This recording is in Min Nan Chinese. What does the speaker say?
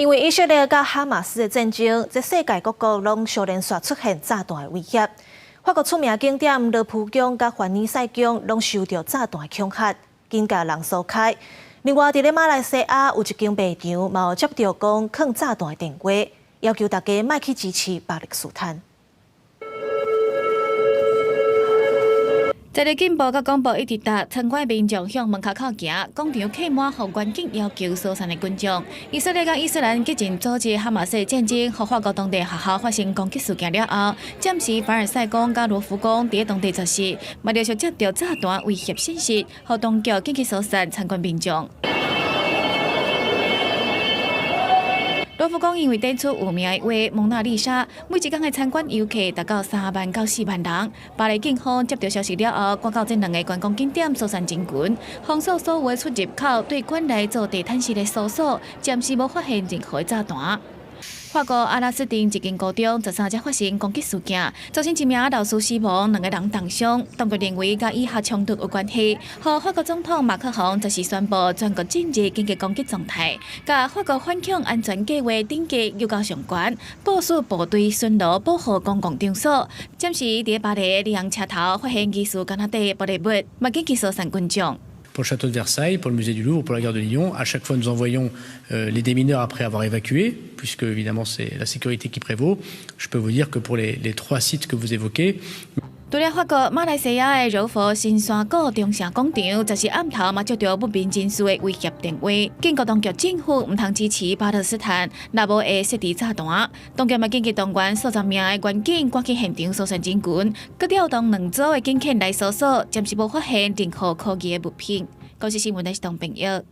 因為以色列佮哈馬斯的戰爭，這世界各國攏相連紲出現炸彈的威脅。法國出名景點羅浮宮佮凡爾賽宮攏受著炸彈的恐嚇，緊共人疏開。另外，佇咧馬來西亞有一間賣場，嘛有接著講囥炸彈的電話，要求大家莫去支持巴勒斯坦。一个警報佮廣播一直響，參觀民眾向門跤口行，廣場客滿，予員警要求疏散的群眾。以色列佮伊斯蘭激進組織哈馬斯戰爭，予法國當地學校發生攻擊事件了後，暫時凡爾賽宮佮羅浮宮佇當地十四，嘛陸續接著炸彈威脅信息，予當局緊急疏散參觀民眾。羅浮宮因為展出有名的畫《蒙娜麗莎》，每一工的參觀遊客達到3萬到4萬人。巴黎警方接著消息了後，趕到這兩个觀光景點疏散人群，封鎖所有的出入口，對館內做地毯式的搜索，暫時無發現任何炸彈。法國阿拉斯鎮一間高中13才發生攻擊事件，造成一名老師死亡，兩个人重傷。當局認為佮以哈衝突有關係。予法國總統馬克宏這時宣布全國進入緊急攻擊狀態，共法國反恐安全計畫等級又閣上懸，部署部隊巡邏保護公共場所。暫時佇巴黎里昂車頭發現疑似加拿大爆炸物，嘛緊急疏散群眾。 Pour le château de Versailles, pour le musée du Louvre, pour la gare de Lyon, à chaque fois nous envoyons les démineurs après avoir évacué, puisque évidemment c'est la sécurité qui prévaut. Je peux vous dire que pour les trois sites que vous évoquez, 除了法國、馬來西亞的柔佛新山古長城廣場，十四暗頭嘛接著不明人士的威脅電話，警告當局政府毋通支持巴勒斯坦，若無會設置炸彈。當局嘛緊急動員數十名的員警趕去現場疏散人群，閣調動兩組的警犬來搜索，暫時無發現任何可疑的物品。公視新聞的是董朋友。